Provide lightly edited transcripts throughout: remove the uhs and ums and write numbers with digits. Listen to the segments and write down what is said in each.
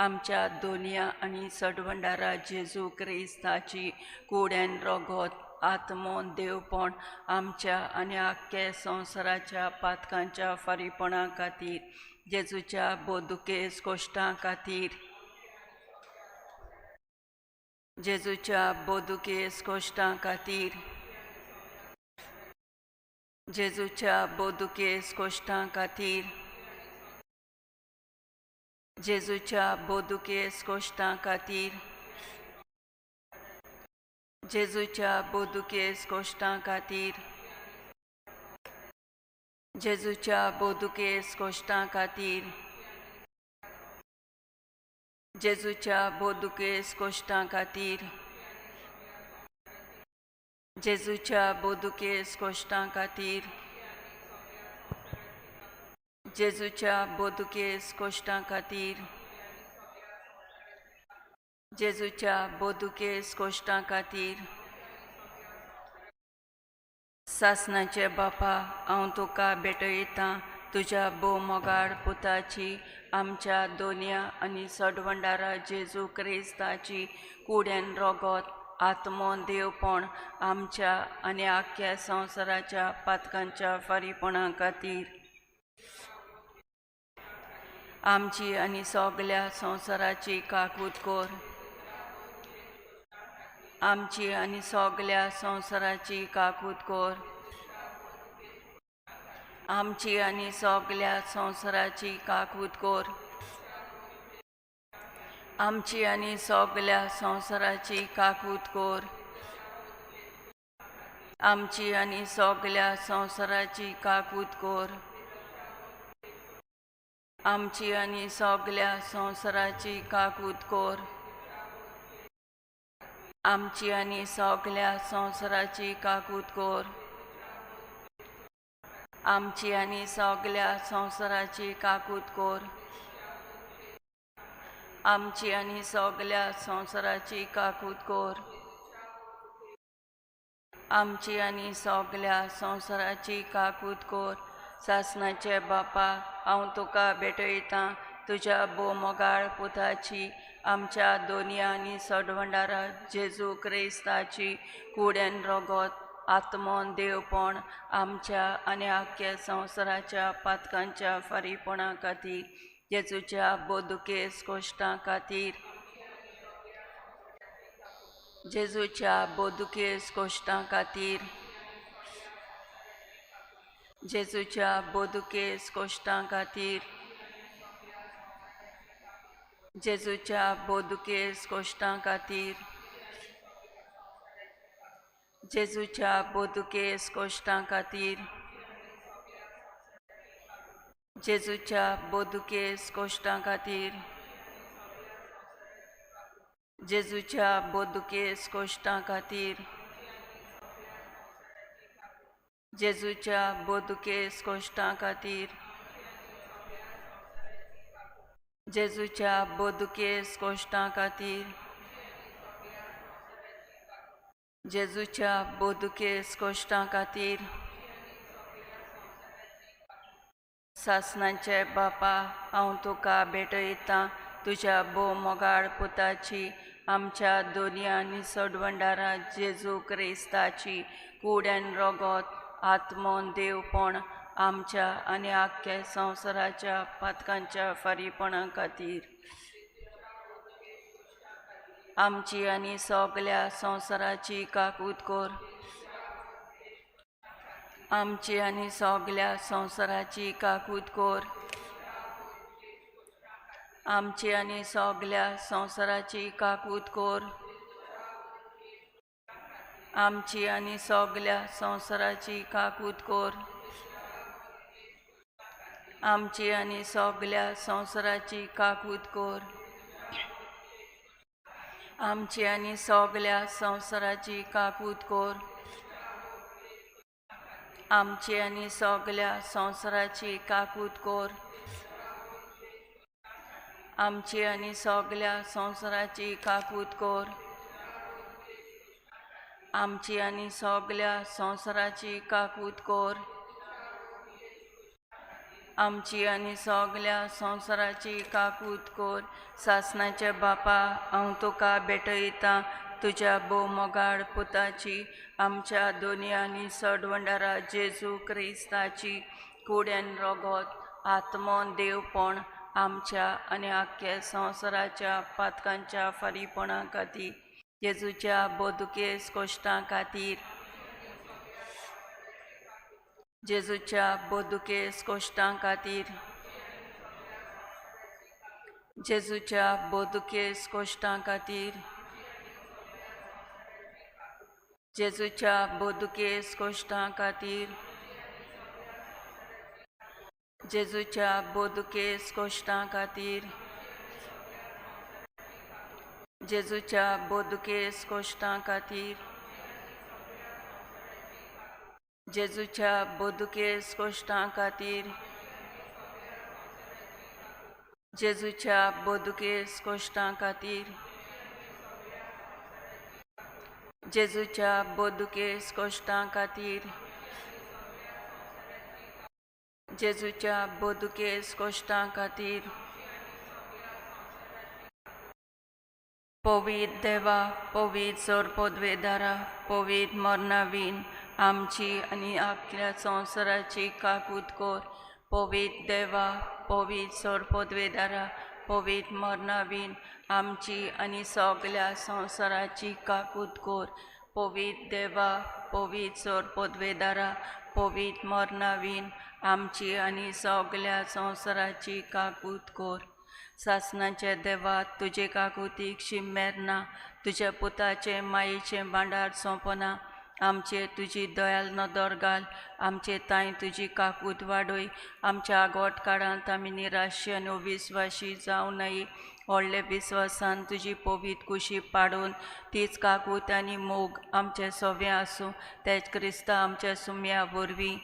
आमच्या दोनया आनी सडवंडारा जेजू क्रिस्ताची कूड आनी रोगोत आत्मो देवपण आमच्या आनी आख्ख्या संवसाराच्या पातकांच्या फारीपणा खातीर जेजूच्या बोदुकेस कोश्टां खातीर जेजूच्या बोदुकेस कोश्टां खातीर जेजूच्या बोदुकेस कोश्टां खातीर जेजूच्या बोदुकेस कोश्टां खातीर जेजूच्या बोदुकेस कोश्टां खातीर जेजूच्या बोदुकेस कोश्टां खातीर जेजूच्या बोदुकेस कोश्टां खातीर जेजूच्या बोदुकेस कोश्टां खातीर जेजूच्या बोदुकेस कोश्टां खातीर जेजूच्या बोदुकेस कोश्टां खातीर. सासनाचे बापा, हांव तुका भेटयतां तुज्या भोव मोगाळ पुताची आमच्या दोनया आनी सडवंडारा जेजू क्रिस्ताची कूड आनी रोगोत आत्मो देवपण आमच्या आनी आख्ख्या संवसाराच्या पातकांच्या फारीपणा खातीर आमची आनी सगल्या संवसाराची काकूत कर. आमची आनी सगल्या संवसाराची काकूत कर. आमची आनी सगल्या संवसाराची काकूत कर. आमची आनी सगल्या संवसाराची काकूत कर. आमची आनी सगल्या संवसाराची काकूत कर. आमची आनी सगल्या संवसाराची काकूत कर. आमची आनी सगल्या संवसाराची काकूत कर. आमची आनी सगल्या संवसाराची काकूत कर. आमची आनी सगल्या संवसाराची काकूत कर. आमची आनी सगल्या संवसाराची काकूत कर. सासनाचे बापा, हांव तुका भेटयतां तुज्या भोव मोगाळ पुताची आमच्या दोनया आनी सडवंडारा जेजू क्रिस्ताची कूड आनी रोगोत आत्मो देवपण आमच्या आनी आख्ख्या संवसाराच्या पातकांच्या फारीपणा खातीर जेजूच्या बोदुकेस कोश्टां खातीर जेजूच्या बोदुकेस कोश्टां खातीर जेजूच्या बोदुकेस कोश्टां खातीर जेजूच्या बोदुकेस कोश्टां खातीर जेजूच्या बोदुकेस कोश्टां खातीर जेजूच्या बोदुकेस कोश्टां खातीर जेजूच्या बोदुकेस कोश्टां खातीर जेजूच्या बोदुकेस कोश्टां खातीर जेजूच्या बोदुकेस कोश्टां खातीर जेजूच्या बोदुकेस कोश्टां खातीर. सासनाचे बापा, हांव तुका भेटयतां तुज्या भोव मोगाळ पुताची आमच्या दोनया आनी सडवंडारा जेजू क्रिस्ताची कूड आनी रोगोत आत्मो देवपण आमच्या आनी आख्ख्या संवसाराच्या पातकांच्या फारीपणा खातीर आमची आनी सगल्या संवसाराची काकूत कर. आमची आनी सगल्या संवसाराची काकूत कर. आमची आनी सगल्या संवसाराची काकूत कर. आमची आनी सगल्या संवसाराची काकूत कर. आमची आनी सगल्या संवसाराची काकूत कर. आमची आनी सगल्या संवसाराची काकूत कर. आमची आनी सगल्या संवसाराची काकूत कर. आमची आनी सगल्या संवसाराची काकूत कर. आमची आनी सगल्या संवसाराची काकूत कर. आमची आनी सगल्या संवसाराची काकूत कोर। सासणाचे बापा, हांव तुका भेटयतां तुज्या भोव मोगाळ पुताची, आमच्या दोनी आनी सोडवंडारा जेजू क्रिस्ताची कूड आनी रोगोत, आत्मो देवपण आमच्या आनी आख्ख्या संवसाराच्या पातकांच्या फारीपणा खातीर, जेजूच्या बोदुकेस कोश्टां खातीर, जेजूच्या बोदुकेस कोश्टां खातीर, जेजूच्या बोदुकेस कोश्टां खातीर, जेजूच्या बोदुकेस कोश्टां खातीर, जेजूच्या बोदुकेस कोश्टां खातीर, जेजूच्या बोदुकेस कोश्टां खातीर, जेजूच्या बोदुकेस कोश्टां खातीर, जेजूच्या बोदुकेस कोश्टां खातीर, जेजूच्या बोदुकेस कोश्टां खातीर, जेजूच्या बोदुकेस कोश्टां खातीर। पवित्र देवा, पवित्र सोर पदवेदारा, पवित्र मरणावीन आमची आनी आख्ख्या संवसाराची काकूत कोर। पवित्र देवा, पवित्र सोर पदवेदारा, पवित्र मरणावीन आमची आनी सगल्या संवसाराची काकूत कोर। पवित्र देवा, पवित्र सोर पदवेदारा, पवित्र मरणावीन आमची आनी सगल्या संवसाराची काकूत कोर। सासणाचे देवा, तुजे काकुतीक शिमेर ना, तुज्या पुताचें मायेचें भांडार सोंपना। आमचे तुजी दयाल नदर घाल, आमचे तांय तुजी काकूत वाडय। आमच्या आगोट काळांत आमी निराशी आनी अविस्वाशी जावं नये, व्हडले विस्वासान तुजी पवित्र कुशी पाडून तीच काकूत आनी मोग आमचे सोवे आसूं, तेच क्रिस्ता आमच्या सुम्या वरवीं।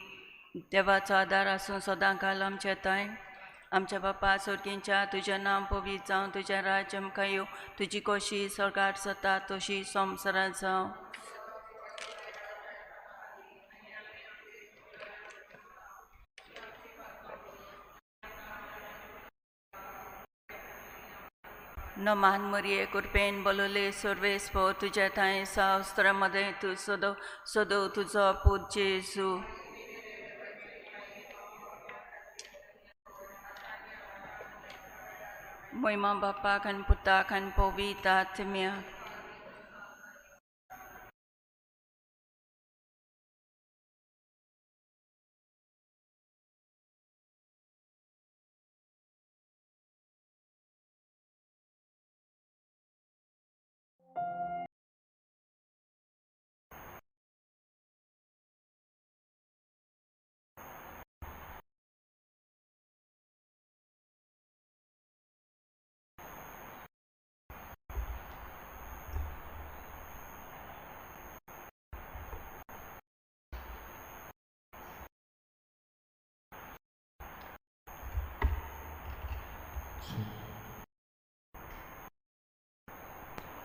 देवाचो आदार आसूं सदां काल आमच्या तांय। आमच्या बापा सोर्गींच्या, तुजें नांव पवित्र जावं, तुजें राज्य आमकां येवं, तुजी कशी स्वर्गार जाता तशी संवसारांत जावं। नमान मरिये, कृपेन बोलले सर्वेस्पो, तुज्या थांय शास्त्रा मदें तूं सदो सदो तुजो पूत जेजू। मोहिमा बापाक आनी पुताक आनी पवित्र आत्म्याक।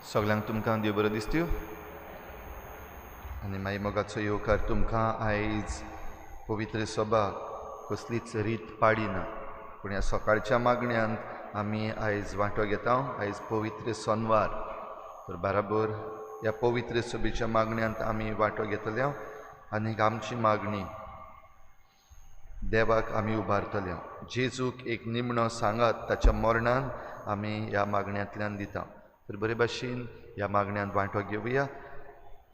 सगळ्यांक तुमकां देव बरो दिसत्यो आनी मागीर मोगाचो येवकार तुमकां आयज पवित्र सभा कसलीच रीत पाडिना, पूण ह्या सकाळच्या मागण्यांत आमी आयज वांटो घेता। आयज पवित्र सोनवार, तर बराबर ह्या पवित्र सभेच्या मागण्यांत आमी वांटो घेतले आनी आमची मागणी देवाक आमी उबारतले। जेजूक एक निमणो सांगात ताच्या मरणान आमी ह्या मागण्यांतल्यान दिता। तर बरे भाशेन ह्या मागण्यांत वांटो घेवया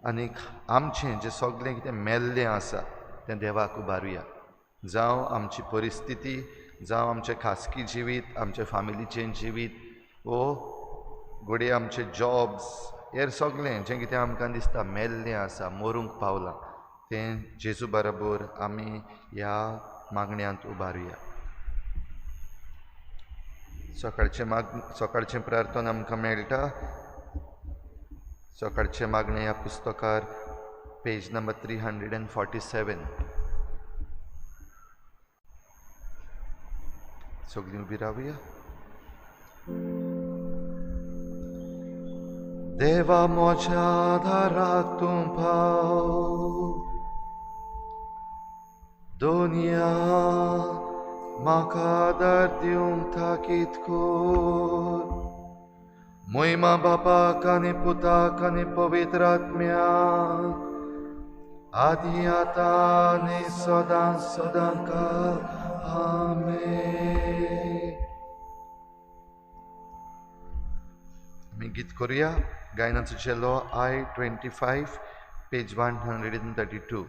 आनीक आमचें जें सगळें कितें मेल्लें आसा तें देवाक उबारुया। जावं आमची परिस्थिती, जावं आमचें खासगी जिवीत, आमचें फामिलीचें जिवीत, वो घडये आमचे जॉब्स, हेर सगळें जें कितें आमकां दिसता मेल्लें आसा, मरूंक पावलां, तें जेजू बरोबर आमी ह्या मागण्यांत उबारुया। सकाळचें प्रार्थना आमकां मेळटा। सकाळचें मागणें ह्या पुस्तकार पेज नंबर 347। सगळीं उबी रावया। देवा म्हज्या आदाराक तूं पाव, दुनिया म्हाका आदार दिवंक ताकीद कर. मोहिमा बापाक आनी पुताक आनी पवित्र आत्म्याक, आदी आतां आनी सदां सदां काळ. आमेन. आमी गीत करुया. गायनाचो झेलो I-25 page 132.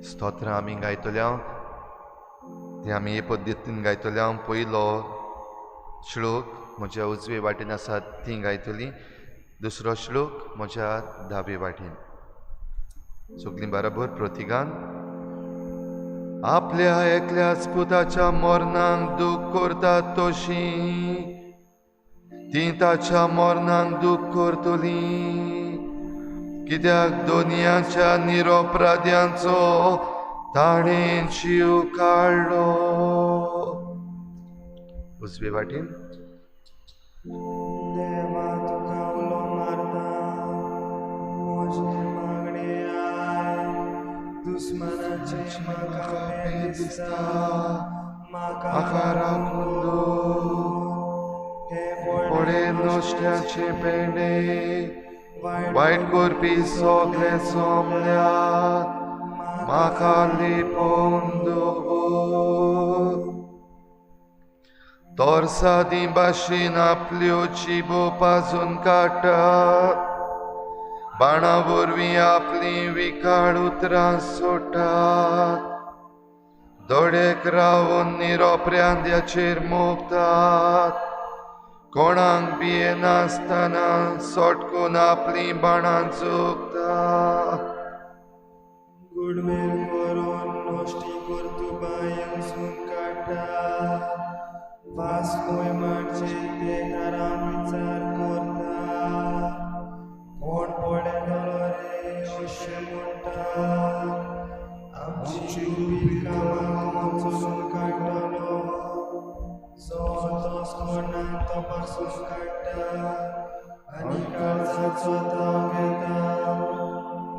स्तोत्रां आमी गायतल्या ती आमी हे पद्दतीन गायतल्या. पयलो श्लोक म्हज्या उजवे वाटेन आसा ती गायतली, दुसरो श्लोक म्हज्या दावे वाटेन. सगळीं बराबर प्रतिगान. आपल्या एकल्याच पुताच्या मरणाक दूख करतात तशी ती ताच्या मरणाक दूख करतली, कित्याक दोनयाच्या निरोपराध्यांचो ताणें जीव काडलो. उजवे वाटेन. देवा तुका उलो मारता, म्हजें मागणें आयक, दुस्मानाचें म्हाका भें दिसता, म्हाका राखून दवर. हें पडे नश्ट्याचें पेंडे वायट करपी सगळे सोमल्यात, म्हाका लिपोवन दवर. तरसादी भाशेन आपल्यो जिबो पाजून काडटात, बाणा वरवीं आपलीं विकाळ उतरां सोडटात, दोडेक रावन निरोपऱ्यांद्याचेर मोगतात, कोणाक भियेनासतना सटकून आपलीं बाणां चुकतात. गुडमेल करून नश्टी कर्तुबां येवजून काडटा, वास खंय मारचे ते थारावन विचार करता, कोण पळयतलो रे अशें म्हणटा, आमची गुपीत कामां कोण सोदून काडटलो, जो तोच कोणाक तपासून काडटा आनी काळजाचो ताव घेता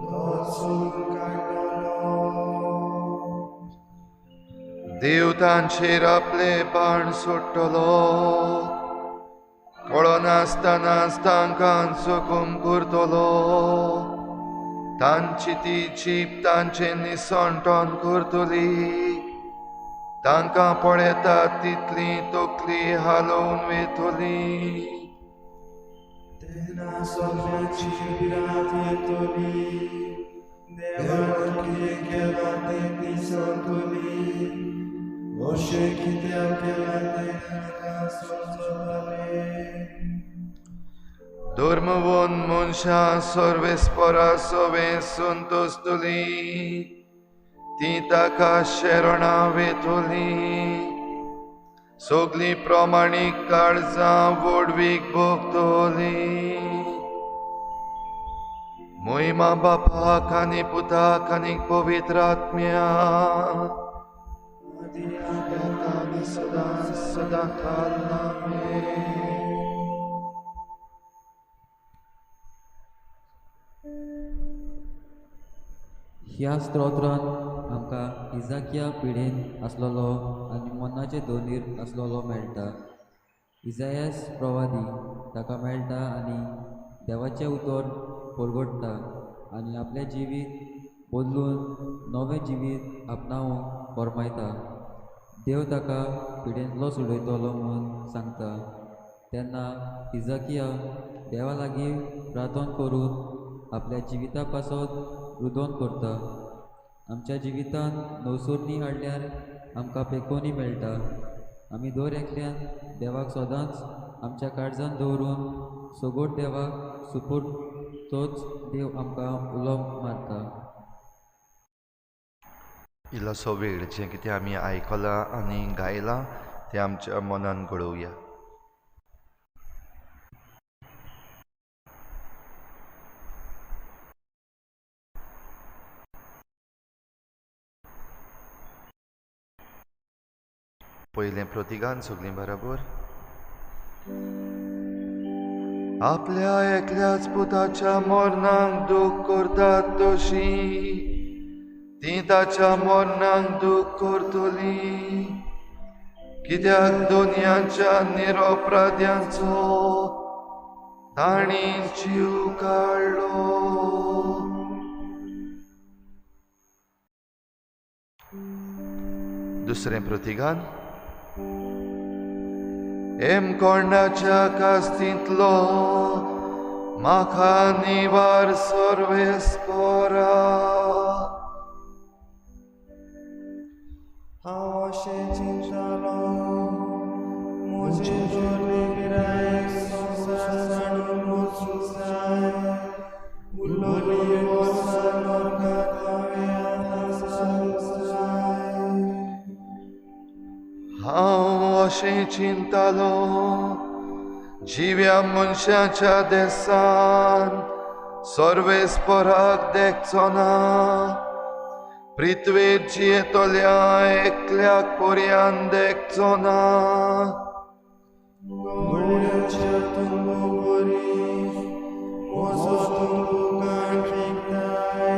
तोच सोदून काडटलो. देव तांचेर आपले बाण सोडटलो, कळनासतनाच तांकां जखम करतलो, तांची ती जीब तांचें निसणटण करतली, तांकां पळयतात तितली तकली हालोवन वेतली. तेन्ना सगळ्यांची भिरांत येतली, देवान कितें केलां तें ती सांगतली, अशें कित्याक केलां तें तांकां समजतलें. धर्मवंत मनशां सर्वेस्परा सवें संतोसतली, ती ताका शरणां वेतली. सगळीं प्रमाणीक काळजां व्हडवीक भोगतली. मोहिमा बापाक आनी पुताक आनी पवित्र आत्म्याक, आनी सदां सदां काल. आमेन. ह्या स्तोत्रांत आमकां इजाकिया पिडेन आसलेलो आनी मनाचे दोनीर आसलेलो मेळटा. इजायस प्रवादी ताका मेळटा आनी देवाचें उतर परगटता आनी आपलें जिवीत बदलून नवें जिवीत आपणावंक फर्मायता. देव ताका पिडेंतलो सोडयतलो म्हूण सांगता. तेन्ना इजाकिया देवा लागीं प्रार्थना करून आपल्या जिविता पासत रुदोन करता. आमच्या जिवितांत नवसुरणी हाडल्यार आमकां पेकोनी मेळटा. आमी दर एकल्यान देवाक सदांच आमच्या काळजान दवरून सगोट देवाक सुपूर्द, तोच देव आमकां उलो मारता. इल्लोसो वेळ जें कितें आमी आयकलां आनी गायलां तें आमच्या मनान घडोवया. पयलें प्रतिगान सगळीं बराबर. आपल्या एकल्याच पुताच्या मरणाक दूख करतात तशी ती ताच्या मरणाक दूख करतली, कित्याक दोनयांच्या निरोपराध्यांचो तांणी जीव काडलो. दुसरें प्रतिगान. हेमकोंडाच्या कास्तींतलो म्हाका निवार सर्वेस्परा. हांव अशें चिंततालों, म्हजी तरणी पिरायेक संवसार सांडून वचूंक जाय, उरलोलीं वर्सां नरकांत हांवें आतां सारूंक जाय. हांव अशें चिंतालो, जिव्या मनशाच्या देसान सर्वेस्पराक देखचो ना, पृथ्वेर जियेतल्या एकल्याक पर्यान देखचो ना. घोड्याच्या तंबू वरी म्हजो तंबू काण फेकताय,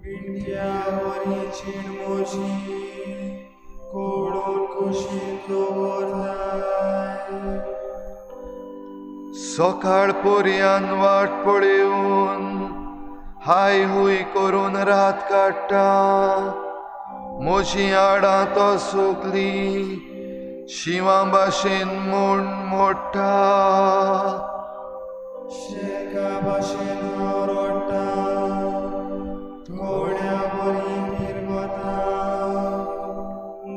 विणट्या वरी चीड म्हजी कोडून कुशींत दवरताय. सकाळ पर्यान वाट पळोवन हाय हुय करून रात काडटा, म्हजीं हाडां तो सगलीं शिंवा भाशेन म्हूण मोडटा. शेका भाशेन हांव रडटा, घोड्या वरी पिरगता,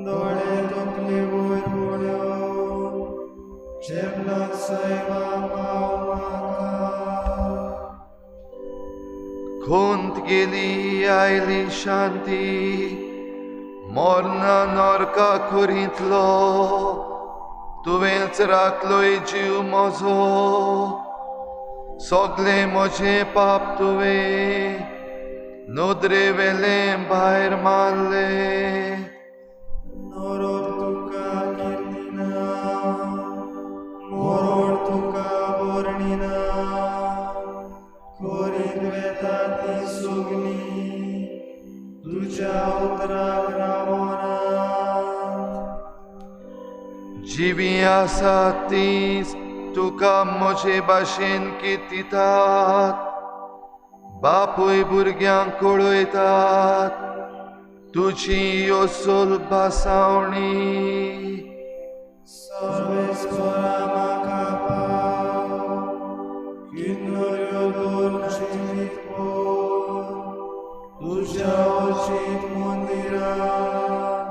दोळे तकले वयर पळोवन चेपणाक सैमा पाव म्हाका. खुंत गेली आयली शांती, मरना नरका खोरींतलो तुवेंच राखलोय जीव म्हजो, सगळें म्हजें पाप तुवें नदरे वेलें भायर मारलें. नरक तुका कीर्तिना, मरण तुका वर्णिना, खोरीत वेता ती सगळी तुज्या उतराक रावनात. जिवी आसा ती तुका म्हजे भाशेन किर्तितात, बापूय भुरग्यांक कळयतात, तुजी योसल भासावणी सर्वेस्परा म्हाका पाव किन्नऱ्यो दवर जिवीत भर तुज्या अचीत मंदिरांत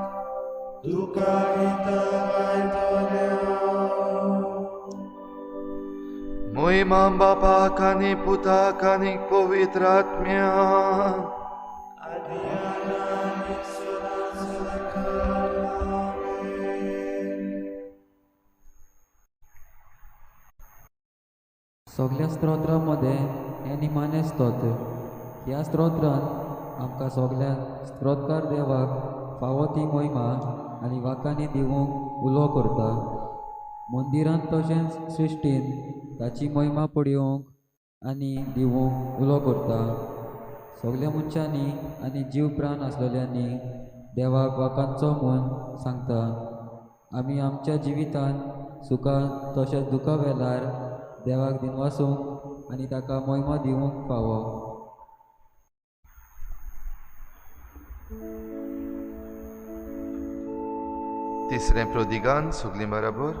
तुका गितां गायतले हांव. मोहिमा बापाक आनी पुताक आनी पवित्र आत्म्याक सगल्या स्तोत्रां मदें हें निमाणें स्तोत्र. ह्या स्तोत्रान आमकां सगल्या स्तोत्रकार देवाक फावो ती मोहिमा आनी वाकांनी दिवंक उलो करता. मंदिरांत तशेंच सृश्टीन ताची मोहिमा पळोवंक आनी दिवंक उलो करता. सगल्या मनशांनी आनी जीव प्राण आसलेल्यांनी देवाक वाकांचो म्हूण सांगता. आमी आमच्या जिवितांत सुखा तशेंच दुखा वेळार देवाक दिनवासूंक आनी ताका मोहिमा दिवंक फावो. तिसरें प्रदिगान सगलीं बराबर.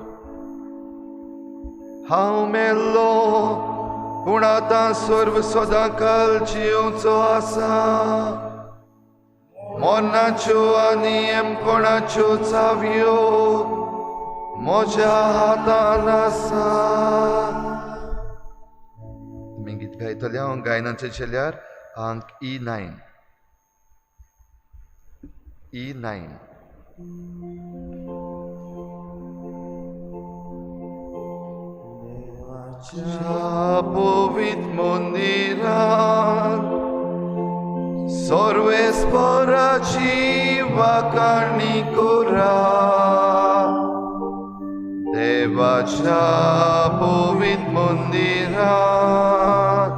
हांव मेल्लो पूण आतां सर्व सदांकाल जियोवचो आसा. मरणाच्यो आनी एमकोणाच्यो चावयो म्हज्या हातान आसा. तुमी गीत गायतले हांव गायनाचें चेल्यार अंक E9 E9. पवित्र मंदिरांत सर्वेस्पराची वाखाणी करा. देवाच्या पवित्र मंदिरांत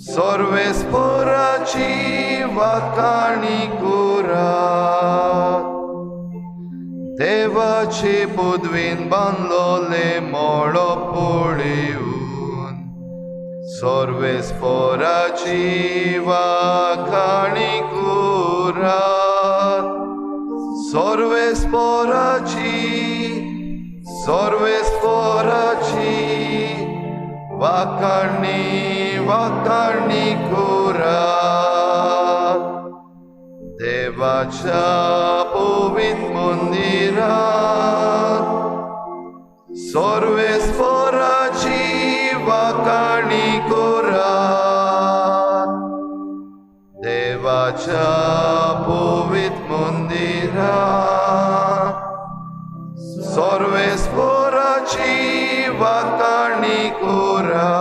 सर्वेस्पराची वाखाणी करा. देवाचे पदवीन बांदलोले मोळो पळेवन सर्वेस्पराची वाखाणी करा. सर्वेस्पराची सर्वेस्पराची वाखाणी वाखाणी करा. देवाच्या पवित्र मंदिरांत सर्वेस्पराची वाखाणी करा. देवाच्या पवित्र मंदिरांत सर्वेस्पराची वाखाणी करा.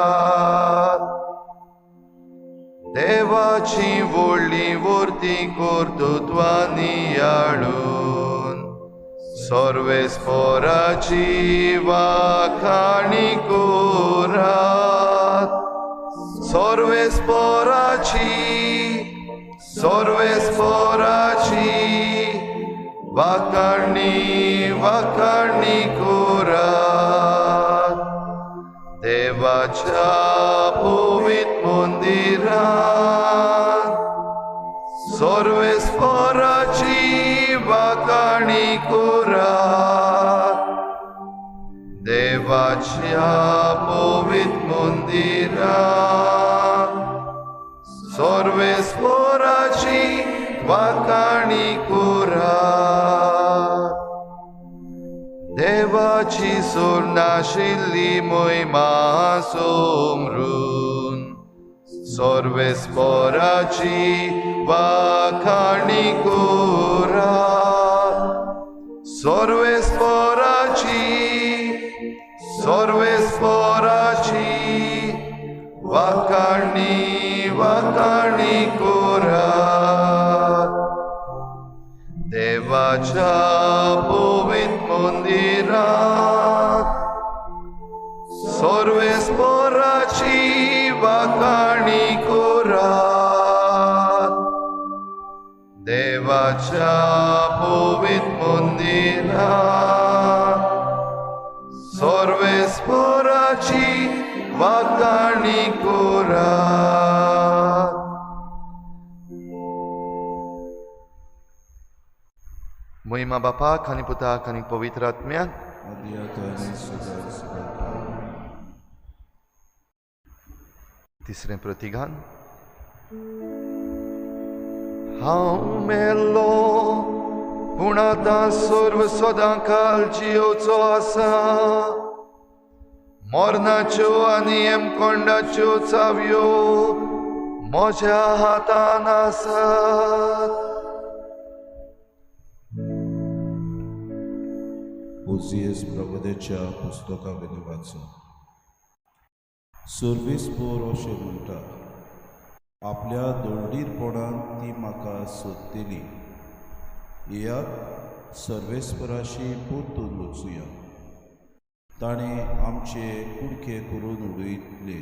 देवाची व्हडली वर्ती कर्तृत्वांनी याळून सर्वेस्पराची वाखाणी करात. सर्वेस्पराची सर्वेस्पराची वाखाणी वाखाणी करात. देवाच्या पवित्र मंदिरांत सर्वेस्पराची वाखाणी करात. देवाच्या पवित्र मंदिरांत सर्वेस्पराची वाखाणी करात. देवाची सोडनाशिल्ली मोहिमा सोमरून सर्वेस्पराची वाखाणी करात. सर्वेस्पराची सर्वेस्पराची वाखाणी वाखाणी करात. देवाच्या पवित्र मंदिरांत सर्वेस्पराची वाखाणी करात. देवाच्या पवित्र मंदिरांत सर्वेस्पराची वाखाणी करात. महिमा बापाक आनी पुताक आनी पवित्र आत्म्याक. तिसरें प्रतिगान. हांव मेल्लो पूण आतां सर्व सदां काल जियोचो आसा. मरणाच्यो आनी हेमकोंडाच्यो चावयो म्हज्या हातान आसात. ओझियस प्रबोधेच्या पुस्तका वयलें वाचूं. सर्वीस बोर अशें म्हणटा, आपल्या दोळडीरपणान ती म्हाका सोदतली. येयात सर्वेस्पराशी परतून वचुया. ताणें आमचे कुडके करून उडयतले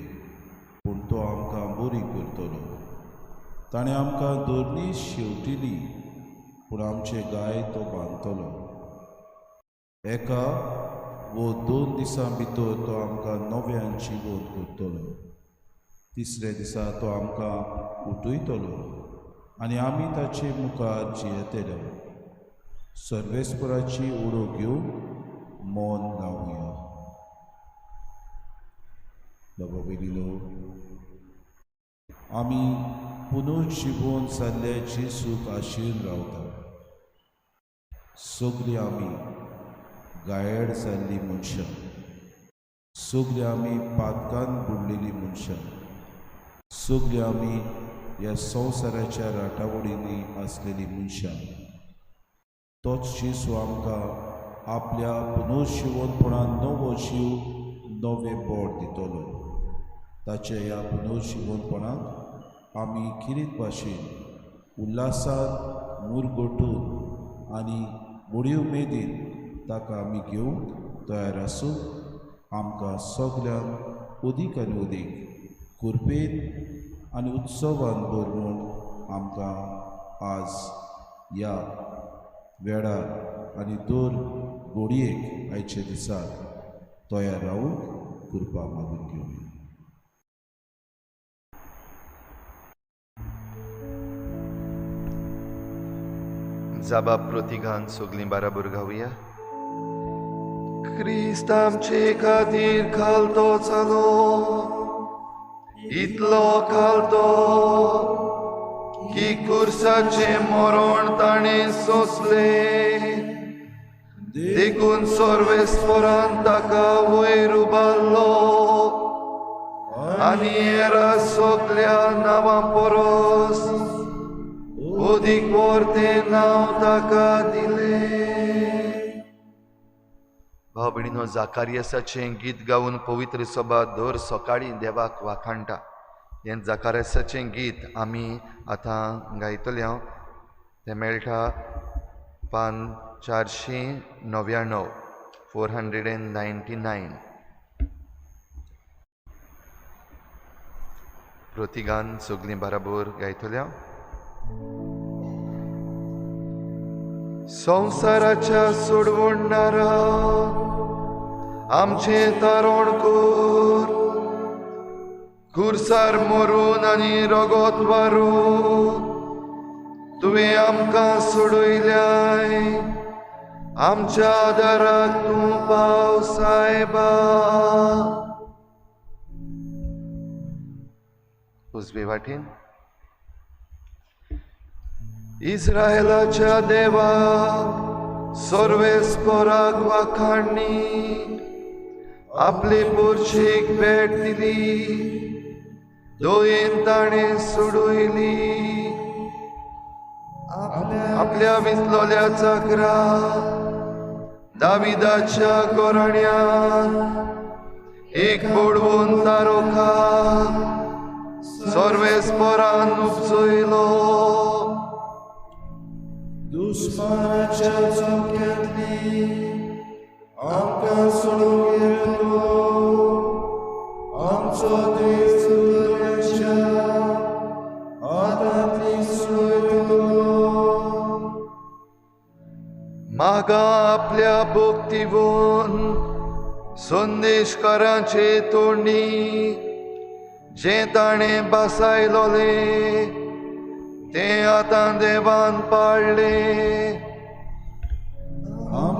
पूण तो आमकां बरी करतलो. ताणें आमकां दोरनी शेवटिली पूण आमचे गाय तो बांदतलो. एका वो 2 दिसां भितर तो आमकां नव्यान जिवंत करतलो. तिसऱ्या दिसा तो आमकां उठयतलो आनी आमी ताचे मुखार जियेतले. सर्वेस्पराची उडो घेवन मन लावया. बाबा भयणीनो, आमी पुनर्जिवन जाल्ल्या जेजूक आशेन रावता. सगळीं आमी गायड जाल्लीं मनशां, सगळीं आमी पातकान बुडलेलीं मनशां, सगळीं आमी ह्या संवसाराच्या राटावळींनी आसलेलीं मनशां. तोच जेजू आमकां आपल्या पुनर्जिवनपणान नवो जीव, नवें बोट दितलो. ताच्या ह्या पुनर्जिवनपणाक आमी किरीत भाशेन उल्हासान मुरगटून आनी व्हडी उमेदीन ताका आमी घेवंक तयार आसूं. आमकां सगल्यांक अदीक आनी अदीक कुरपेन आनी उत्सवान भर म्हूण आमकां आज ह्या वेळार आनी दर घडयेक आयच्या दिसा तयार रावूंक कृपा मागून घेवया. जाबा प्रतिगान सगळीं बाराबर गावया. क्रिस्त आमचे खातीर खालतो जालो, इतलो खालतो की कुर्साचें मरण ताणें सोंसलें. देखून सर्वेस्परान ताका वयर उबारलो आनी हेरा सगल्या नांवां परस अदीक व्हडलें नांव ताका दिलें. भाव भयणीनो, जाकारियसाचें गीत गावन पवित्र सभा दर सकाळीं देवाक वाखाणटा. हें जाकारियसाचें गीत आमी आतां गायतले. हांव तें मेळटा पान 499, 499. प्रतिगान सगळीं बाराबर गायतले. संवसाराच्या सोडवणारा आमचें तारण कर, खुर्सार मरून आनी रगत वारून तुवें आमकां सोडयल्याय. आमच्या आदाराक तूं पाव सायबा. उजवे वाटेन इस्रायलाच्या देवाक सर्वेस्पराक वाखाणणी आपले पोरशेक भेट दिली, दोयेन ताणें सोडयली. आपल्या विसलोल्या चाकरा दाविदाच्या गोराण्यान एक बोडवून तारोखा सर्वेस्परान उपजयलो. दुस्मानाच्या चमक्यांतली आमकां सोडून येतलो. आमचो देश दुसऱ्यांच्या हातांतली सोडयतलो. मागा आपल्या भक्तीवन संदेशकारांचे तोंडी जें ताणें बासायलोलें तें आतां देवान पाळ्ळें.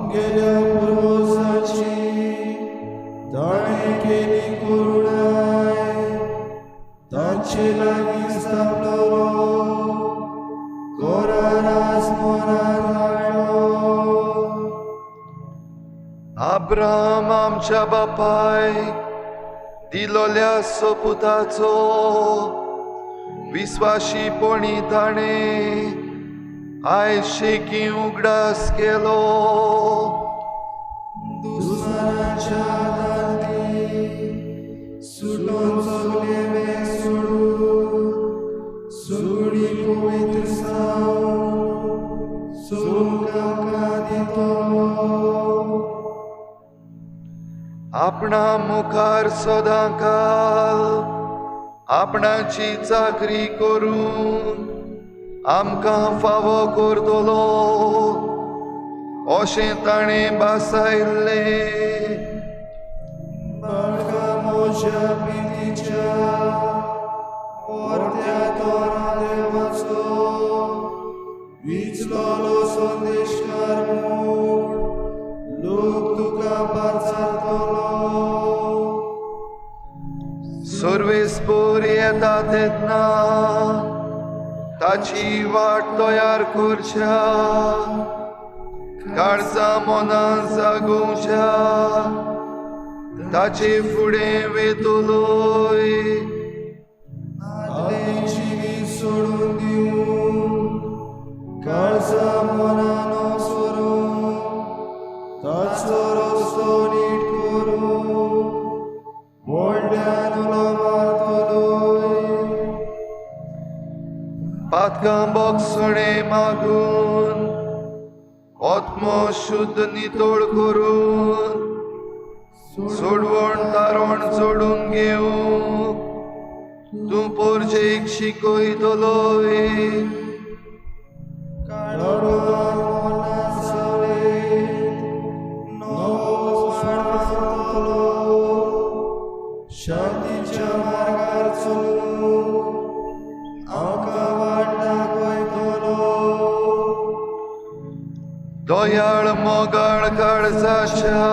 आमगेल्या पुर्वजांची ताणें केली करुणाय तांचे लागीं स्थापलो करार स्मरणांत हाडलो. अब्राम आमच्या बापाय दिलोल्या सोपुताचो विस्वाशीपणी ताणें आयज शेकी उगडास केलो. दुसऱ्याच्या हातांतली सुटोन सगळे वेग सोडून सगळी पवित्र जावन सोडूंक आमकां दितलो. आपणा मुखार सदां काल आपणाची चाकरी करून आमकां फावो करतलो अशें ताणें भासायल्लें. बाळका म्हज्या प्रितीच्या वर्त्या तोरा देवाचो विचलोलो संदेशकार म्हूण लोक तुका पाचारतलो. सर्वेस्पोर येता तेन्ना ताची वाट तयार करच्या काळजा मनां जागोवच्या ताचे फुडें वेतलोय. आदलें जिवीत सोडून दिवन काळजा मनान सोडून ताचो रस्तो नीट करून व्हडल्यान उलो मारतलोय. पातकां बोगसणें मागून आत्मो शुद्ध नितळ करून सोडवण तारण जोडून घेवंक तूं पोरजेक शिकयतलोय. शांतीच्या मार्गार चलून आमकां वाट दाखयतलो. दयाळ मोगाळ काळजाच्या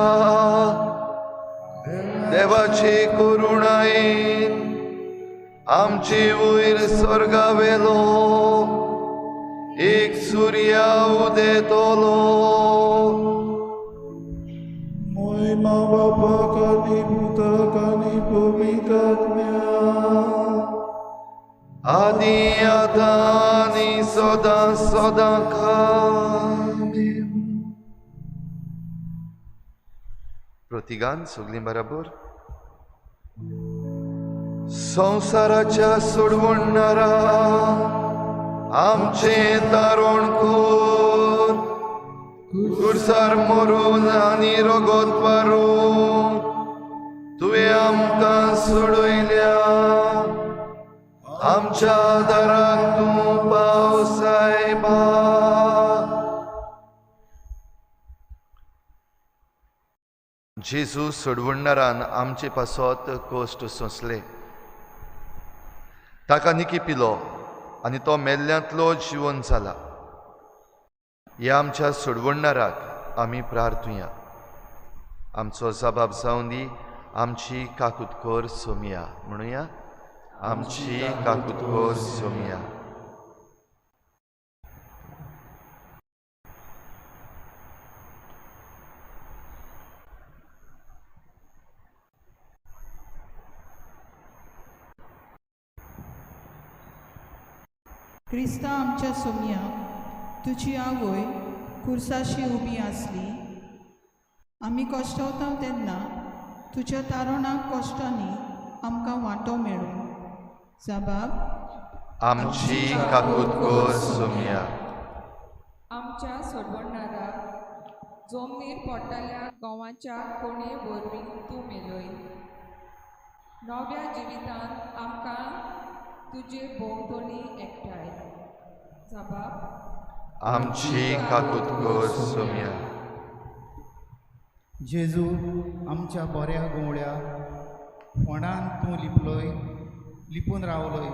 देवाची करुणायेन आमचे वयर स्वर्गावेलो एक सुर्या उदेतलो. मोहिमा बापाक आनी पुताक आनी पवित्र आत्म्याक आदी आतां आनी सदां सदां काल. प्रतिगान सगळीं बराबर. संवसाराच्या सोडवणारा आमचें तारण कर कुर्सार मरून आनी रगत वारून तुवें आमकां सोडयल्या. आमच्या दाराक तूं पाव सायबा. जेजू सोडवणारान आमचे पासत कश्ट सोंसले, ताका निकी पिलो आनी तो मेल्ल्यांतलो जिवन जाला. ह्या आमच्या सोडवणाराक आमी प्रार्थुया. आमचो जबाब जावन दी आमची काकुतकोर सोमया. म्हणुया आमची काकुतकोर सोमया. क्रिस्ता आमच्या सोमया तुजी आवय कुर्साशी उबी आसली. आमी कश्टवता तेन्ना तुज्या तारणाक कश्टांनी आमकां वांटो मेळूं. जबाब आमची काकुतकोर सोमया. आमच्या सोडवणारा जमनीर पडटल्या गोवाच्या कोणे वरवीं तूं मेलोय. नव्या जिवितांत आमकां तुजे भोंवतणी एकठांय. जबाब आमची काकुतकोर सोमया. जेजू आमच्या बऱ्या गवळ्या फोंडान तूं लिपलोय लिपून रावलोय.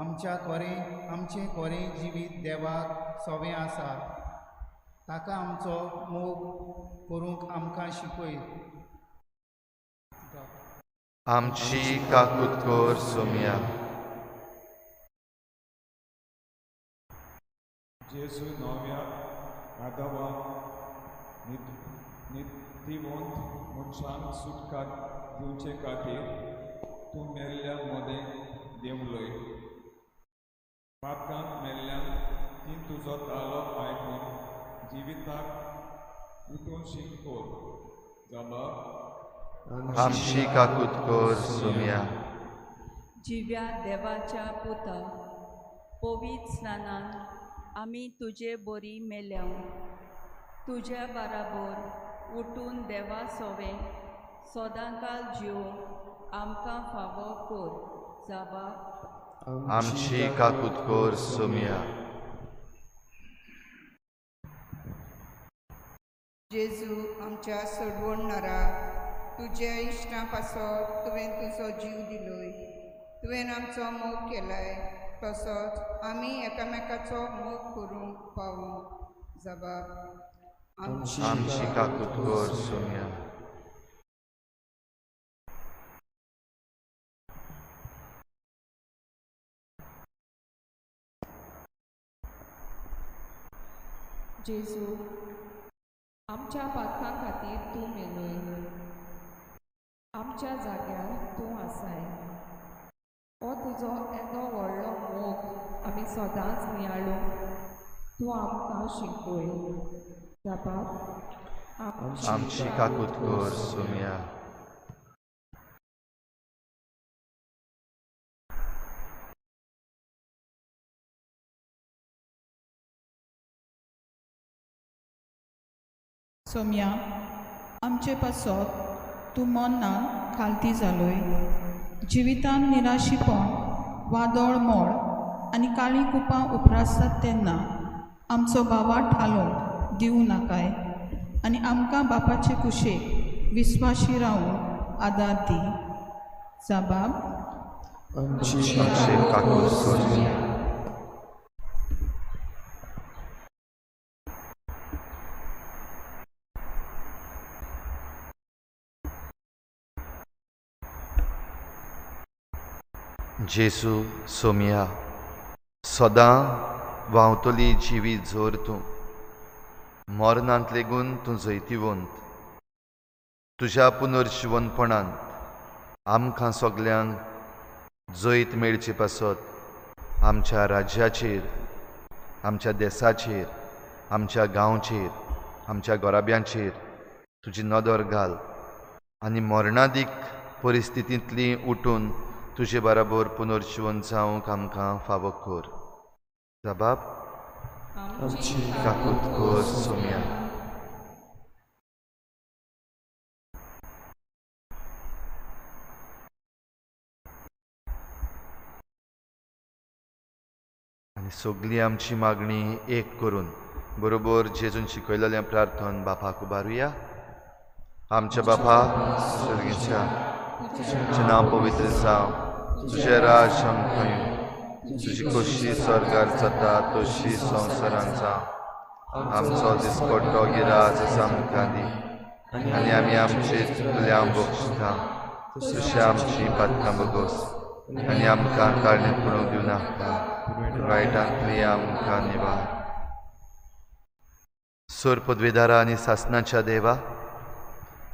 आमच्या कोरें आमचें कोरें जिवीत देवाक सोवें आसा. ताका आमचो मोग करूंक आमकां शिकय। आमची काकूत कर सोम्या। जेजू नव्या आदावाक नितीवंत मनशांक सुटका दिवचे खातीर तूं मेल्ल्या मदें देंवलोय। पातकांत मेल्ल्यान ती तुजो तालो आयकून जिविताक उठून शिक कर जाबा। आमची काकूत कर सोम्या। जिव्या देवाच्या पुता, पवित्र स्नानान आमी तुजे बोरी मेल्याव, तुज्या बाराबोर उठून देवा सोवें सदांकाल जिवंक आमकां फावो कर जाबा। आमची काकूत कर सोम्या। जेजू आमच्या सोडवणणारा, तुज्या इश्टां पासत तुवें तुजो जीव दिलोय। तुवें आमचो मोग केलाय तसोच आमी एकामेकाचो मोग करूंक पावूंक जबाब। आमची काकूत कर सोम्या। जेजू आमच्या पातकां खातीर तूं मेलोय, आमच्या जाग्यार तूं आसाय। हो तुजो येदो व्हडलो मोग आमी सदांच नियाळूंक तूं आमकां शिकय जाबा। आमची काकूत कर सोम्या। सोम्या, आमचे पासत तूं मरणाक खालती जालोय। जिवितान निराशीपण, वादळ मोड आनी काळी कुपां उप्रासतात तेन्ना आमचो बावा ठालोवंक दिवं नाकाय आनी आमकां बापाचे कुशेक विस्वाशी रावूंक आदार दी जाबाब। आमची काकूत कर। जेजू सोम्या, सदां व्हांवतली जिवी जोर तूं, मरणांत लेगून तूं जैतिवंत। तुज्या पुनर्जिवनपणांत आमकां सगल्यांक जैत मेळचे पासत आमच्या राज्याचेर, आमच्या देसाचेर, आमच्या गांवचेर, आमच्या घराब्यांचेर तुजी नदर घाल आनी मरणादीक परिस्थितींतली उठून तुजे बराबर पुनर्जिवन जावंक आमकां फावो कर जबाब। काकूत कर सोम्या। आनी सगली आमची मागणी एक करून बरोबर जेजून शिकयलेलें प्रार्थन बापाक उबारुया। आमच्या बापा स्वर्गीच्या, तुजें नांव पवित्र जावं, तुजें राज आमकां येवं, तुजी खोशी स्वर्गार जाता तशी संवसारांत जावं। आमचो दिसपट्टो गिराज आमकां दी आनी आमी आमचे चुकल्या बक्षिता तशी आमची पातकां बगोस आनी आमकां कारणीत पडूंक दिवं नाका, वायटांतली आमकां निवार। सोर पदवेदारा आनी सासनाच्या देवा,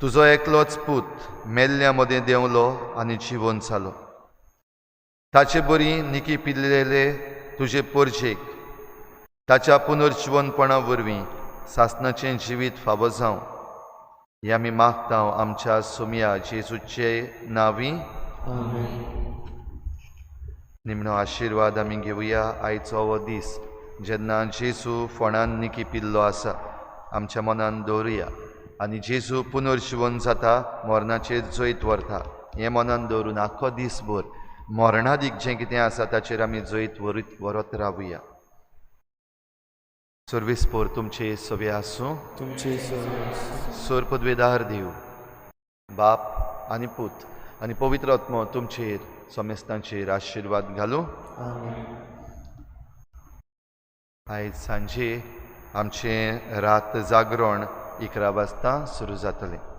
तुजो एकलोच पूत मेल्ल्या मदें देंवलो आनी जिवन जालो। ताचे बरी निकी पिल्लेले तुजे परजेक ताच्या पुनर्जिवनपणा वरवीं सासनाचें जिवीत फावो जावं हें आमी मागता आमच्या सोम्या जेजूचे नांवी। निमणो आशिर्वाद आमी घेवया। आयचो हो दीस जेन्ना जेजू फोंडान निकी पिल्लो आसा आमच्या मनान दवरुया आनी जेजू पुनर्जिवन जाता, मरणाचेर जैत व्हरता हें मनान दवरून आख्खो दीसभर मरणादीक जें कितें आसा ताचेर आमी जैत व्हरत रावया। सर्वीस पोर तुमचे सवे आसूं। तुमचे सोर पदवेदार देव बाप आनी पूत आनी पवित्र आत्मो तुमचेर समेस्तांचेर आशिर्वाद घालूं। आयज सांजे आमचें रात जागरण 11 वाजता सुरू जातलें.